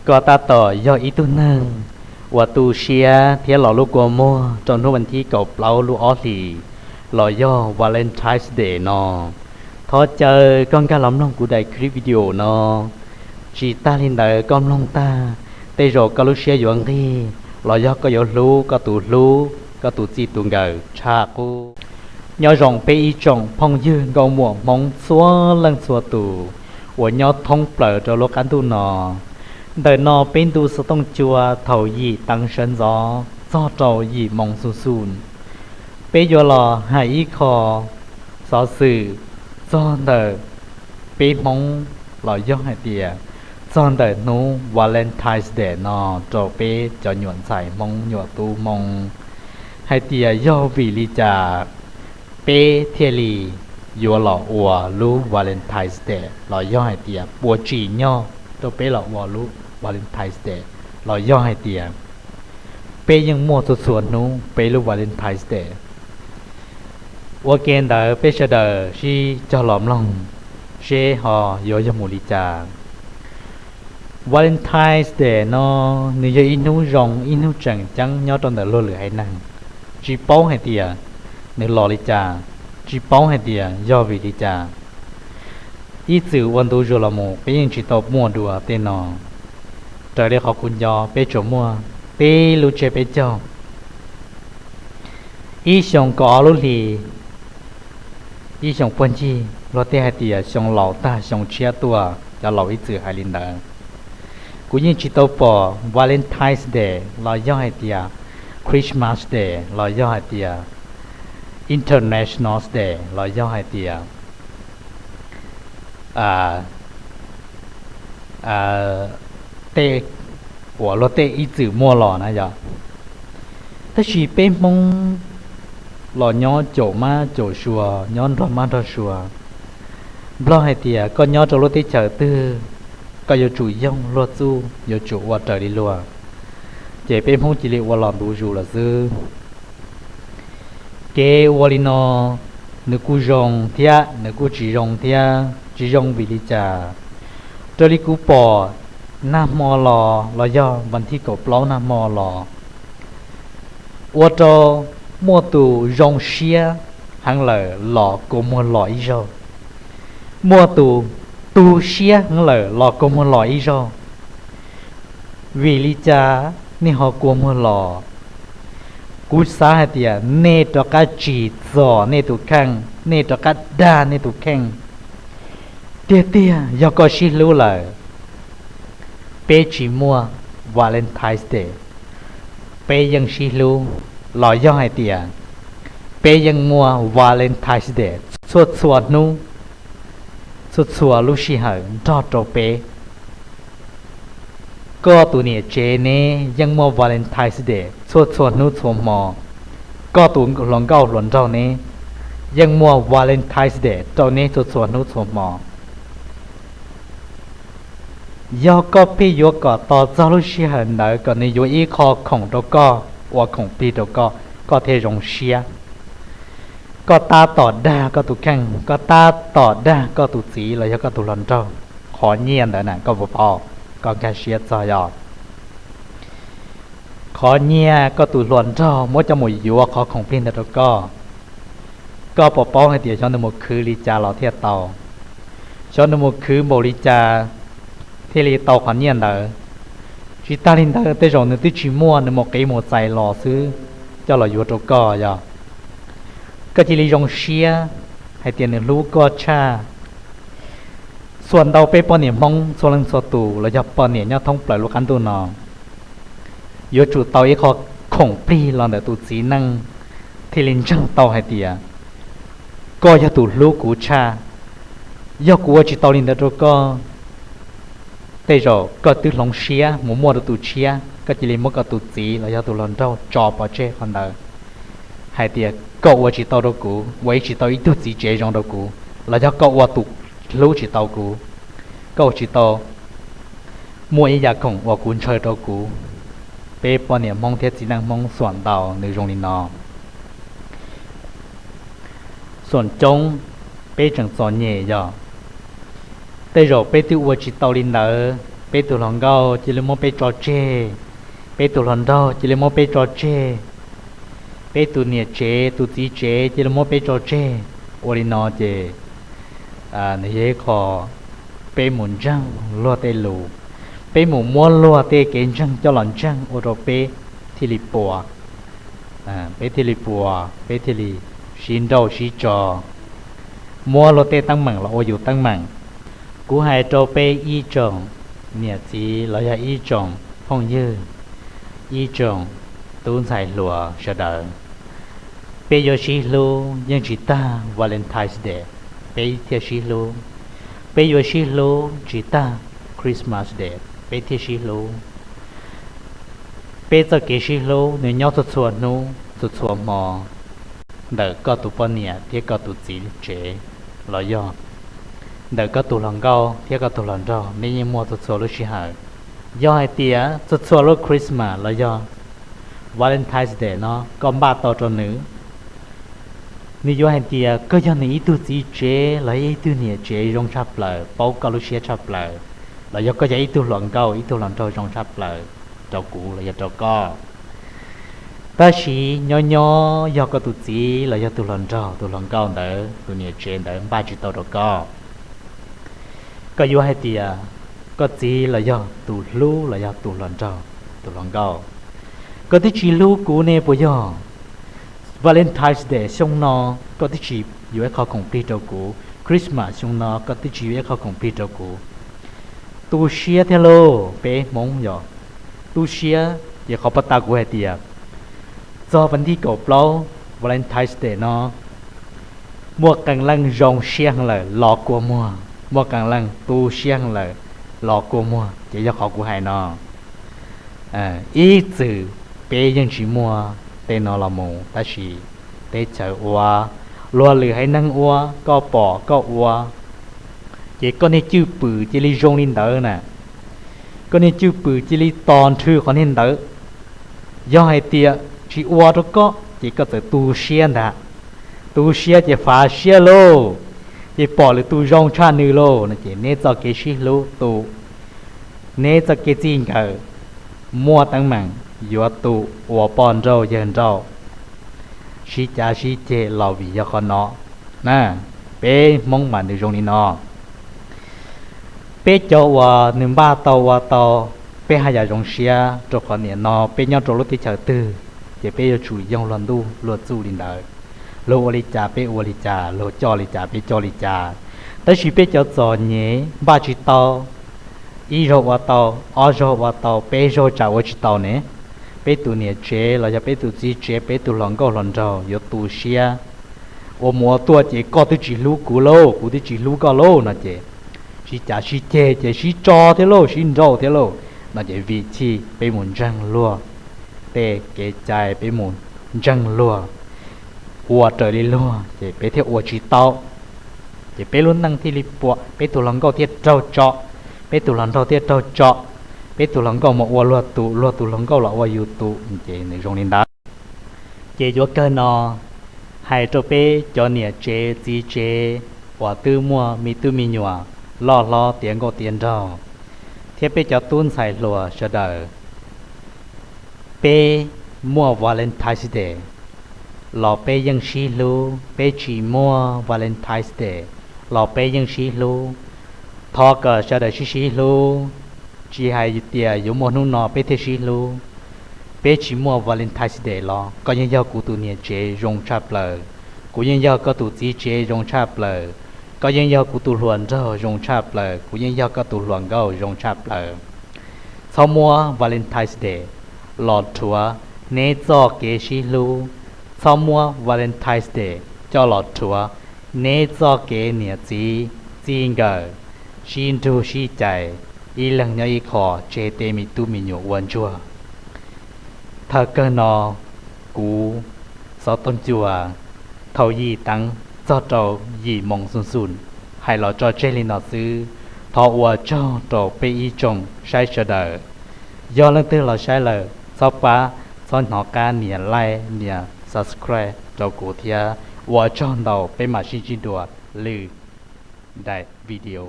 Koj tab tom yog ib tug neeg uas tu siab thiab los lub kua muag rau hnub vas thib kaum plaub lub ob hlis los yog Valentine's Day no. Thov caw koj nkag los mloog kuv daim clip video no. Tsis tag li ntawd, koj mloog tag, tej zaum koj lub siab yuav nqig los yog koj yuav hlub koj tus hlub, koj tus txij tus nkawm tshaj qub. Nyob zoo peb ib tsoom phooj ywg nkauj muam Hmoob txhua leej txhua tus uas nyob thoob plaws rau lub qab ntuj no. Ntawm no peb ntu xov tooj cua thaum yim teev sawv ntxov txog rau yim moo xu xu, peb yuav los hais ib qho xov xwm txog ntawm peb Hmoob, los yog hais tias txog ntawm hnub Valentine's Day no rau peb cov nyuam ntxhais Hmoob, nyuam tub Hmoob, hais tias yog vim li cas peb thiaj li yuav los ua lub Valentine's Day, los yog hais tias puas tsim nyog rau peb los ua lub Valentine's Day, los yog hais tias peb yeej muaj txhua txhua hnub peb lub Valentine's Day. Ua ke ntawd peb sawv daws sib cog los mloog seb ho yuav yog mus li cas. Valentine's Day no nws yog ib hnub zoo, ib hnub tseem ceeb nyob rau ntawm luag lwm haiv neeg. Tsis paub hais tias nws los li cas, tsis paub hais tias yog vim li cas. Ib txwm ua ntu zus los mus peb yeej tsis tau muaj dua tej no. Raws li qhov kuv nco, peb tsuas muaj tib lub tsiab peb caug. Ib xyoo kaum ob lub hli, ib xyoo puag ncig, luag tej hais tias xyoo laus tag xyoo tshiab tuaj, cov laus ib txwm hais li ntawd. Kuv yeej tsis tau pom Valentine's Day los yog hais tias Christmas Day los yog hais tias International Day los yog hais tias tej uas luag tej ib txwm muaj los na yog. Tab sis peb Hmoob los nyob caum mab caum sua, nyob nrog mab nrog sua. Nplog hais tias koj nyob rau lub teb chaws twg, koj yuav tsum yoog luag txuj, yuav tsum ua raws li luag. Ces peb Hmoob cia li ua los ntu zus lawm xwb. Kev ua li no nws kuj zoo thiab nws kuj tsis zoo thiab. Tsis zoo vim li cas? Raws li kuv pom, nag hmo los los yog vas thib kaum plaub nag hmo los, ua rau muaj tus zoo siab heev lawm los kua muag los ib zaug, muaj tus tu siab heev lawm los kua muag los ib zaug. Vim li cas nej ho kua muag los? Kuv xav hais tias nej rov qab tsim txom nej tus kheej, nej rov qab dag nej tus kheej. Tiag tiag yog koj sib hlub lawm, peb tsis muaj Valentine's Day, peb yeej sib hlub, los yog hais tias peb yeej muaj Valentine's Day txhua txhua hnub, txhua txhua lub sij hawm nrog rau peb. Koj tus niam tsev neb yeej muaj Valentine's Day txhua txhua hnub txhua hmo. Koj tus hluas nkauj hluas nraug neb yeej muaj Valentine's Day rau neb txhua txhua hnub txhua hmo. Yog koj pheej yuav kom tos txog lub sij hawm ntawd kom nws yuav ib qho khoom rau koj, ua khoom plig rau koj, koj thiaj zoo siab. Koj tab tom dag koj tus kheej, koj tab tom dag koj tus txiv los yog koj tus hluas nraug. Qhov nyiaj ntawd na koj puas paub? Koj nkag siab txog yog qhov nyiaj koj tus hluas nraug muab coj mus yuav qhov khoom plig ntawd rau koj. Koj puas paub hais tias xyov nws mus khwv li cas los thiaj tau? Xyov nws mus khwv npaum li cas thiaj li tau qhov nyiaj ntawd? Tsis tag li ntawd, tej zaum nws twb tsis muaj, nws mus qiv mus txais los xwb, coj los yuav rau koj yog. Koj cia li zoo siab hais tias nws hlub koj tshaj. Txhua ntau peb poj niam Hmoob txhua leej txhua tus los yog poj niam nyob thoob plaws lub qab ntuj no yuav tsum tau ib qho khoom plig los ntawm tus txiv neej thiaj li ntseeg tau hais tias koj yog tus hlub kuv tshaj. Yog kuv ua tsis tau li ntawd rau koj, tej zaum koj twb hloov siab mus muaj rau tus tshiab, koj cia li muab koj tus txiv los yog tus hluas nraug tso pov tseg qhov ntawd, hais tias koj ua tsis tau rau kuv, ua tsis tau ib tug txiv tsev zoo rau kuv, los yog koj ua tus hlub tsis tau kuv, koj ua tsis tau muaj ib yam khoom uas kuv ntshaw rau kuv. Peb poj niam Hmoob thiab txiv neej Hmoob xuam ntau nws zoo li no. Xuam coob, peb tseem txom nyem yog. Tej zaum peb twb ua tsis tau li ntawd, Peb tus hluas nkauj cia li muab peb tso tseg, peb tus hluas nraug cia li muab peb tso tseg, peb tus niam tsev tus txiv tsev cia li muab peb tso tseg. Ua li no ces nws yog ib qho peb mus ntseeg luag tej lus, peb mus muab luag tej kev ntseeg coj los ntseeg ua rau peb thiaj li puas, peb thiaj li puas, peb thiaj li sib nrauj sib tso, muab luag tej teeb meem los ua yus teeb meem. Kuv hais rau peb ib tsoom niam txiv los yog ib tsoom phooj ywg, ib tsoom tub ntxhais hluas sawv daws, peb yuav sib hlub yeej tsis tag Valentine's Day peb thiaj sib hlub, peb yuav sib hlub tsis tag Christmas Day peb thiaj sib hlub. Peb txoj kev sib hlub nws nyob txhua txhua hnub txhua txhua hmo, ntawm koj tus poj niam thiab koj tus txiv tsev, los yog ntawm koj tus hluas nkauj thiab koj tus hluas nraug, nej yeej muaj txhua txhua lub sij hawm. Yog hais tias txhua txhua lub Christmas los yog Valentine's Day no koj npaj tau rau nws, nws yuav hais tias koj yog nws ib tug txiv tsev los yog ib tug niam tsev zoo tshaj plaws, paub koj lub siab tshaj plaws, los yog koj yog ib tug hluas nkauj ib tug hluas nraug zoo tshaj plaws rau kuv los yog rau koj. Tab sis nyob nyob yog koj tus txiv los yog tus hluas nraug tus hluas nkauj ntawd tus niam tsev ntawd npaj tsis tau rau koj, koj yuav hais tias koj txiv los yog tus hlub los yog tus hluas nraug tus hluas nkauj, koj twb tsis hlub kuv ne puas yog? Valentine's Day xyoo no koj twb tsis yuav ib qho khoom plig rau kuv, Christmas xyoo no koj twb tsis yuav ib qho khoom plig rau kuv. Tu siab thiab lauj, peb Hmoob yog tu siab. Ces qhov pab ta kuv hais tias txog vas thib kaum plaub Valentine's Day no, muaj qee leej zoo siab heev lawm los kua muag, muaj qee leej tu siab heev lawm los kua muag, ces yog qhov kuv hais no. Ib txwm peb yeej tsis muaj tej no los mus, tab sis teb chaws ua, luag lwm haiv neeg ua, koj pom koj ua, ces koj niag cwj pwm cia li zoo li ntawd na, koj niag cwj pwm cia li tos nrhw qhov niag ntawd. Yog hais tias tsis ua rau koj ces koj txawm tu siab ntag, tu siab ces fav siab lauj, ces pom lwm tus zoo tshaj nws lauj no ces neb txoj kev sib hlub tus, neb txoj kev txij nkawm muaj teeb meem, yuav tus ua poj nrauj yawg nrauj, sib cav sib ceg los vim yog qhov no na. Peb Hmoob mas nws zoo li no. Peb cov uas nws npaj tau ua tau, peb haj yam zoo siab rau qhov nim no peb nyob rau lub teb chaws twg, ces peb yuav tsum yoog luag ntuj luag txuj li ntawd. Luag ua li cas peb ua li cas, luag coj li cas peb coj li cas. Tab sis peb cov txom nyem npaj tsis tau, ib zaug ua tau, ob zaug ua tau, peb zaug tsam ua tsis tau ne, peb tus niam tsev los yog peb tus txiv tsev, peb tus hluas nkauj hluas nraug yuav tu siab. Ua mus ua tuaj ces koj twb tsis hlub kuv lauj, kuv twb tsis hlub koj lauj no ces sib cav sib ceg ces sib tso thiab lauj, sib nrauj thiab lauj no ces vim chij peb mus ntseeg luag tej kev cai, peb mus ntseeg luag, ua raws li luag ces peb thiaj ua tsis tau. Ces peb lub neej thiaj li puas, peb tus hluas nkauj thiaj raug tso, peb tus hluas nraug thiaj raug tso, peb tus hluas nkauj mus ua luag tus, luag tus hluas nkauj los ua yus tus, ces nws zoo li ntawd. Ces yuav kawg no hais rau peb cov niam tsev txiv tsev uas twb muaj me tub me nyuam loj hlob tiav nkauj tiav nraug, thiab peb cov tub ntxhais hluas sawv daws, peb muaj Valentine's Day los peb yeej sib hlub, peb tsis muaj Valentine's Day los peb yeej sib hlub. Thov kom sawv daws sib sib hlub, tsis hais tias yuav muaj hnub no peb thiaj sib hlub. Peb tsis muaj Valentine's Day los koj yeej yog kuv tus niam tsev zoo tshaj plaws, kuv yeej yog koj tus txiv tsev zoo tshaj plaws, koj yeej yog kuv tus hluas nraug zoo tshaj plaws, kuv yeej yog koj tus hluas nkauj zoo tshaj plaws. Txhob muab Valentine's Day los rhuav neb txoj kev sib hlub, txhob muab Valentine's Day coj los rhuav neb txoj kev niam txiv txij nkawm, sib nrug sib cais, ib leeg nyob ib qho tseg tej me tub me nyuam ua ntsuag. Thaum kawg no, kuv Xov Tooj Cua, thaum yim teev txog rau yim moos xun xun, hais los tso tseg li no xwb. Thov ua tsaug rau peb ib tsoom saib sawv daws. Yog leej twg los saib lawm txhob pab, txhob hnov qab nias like nias subscribe rau kuv thiab. Ua tsaug ntau, peb mam sib ntsib dua lwm daim video.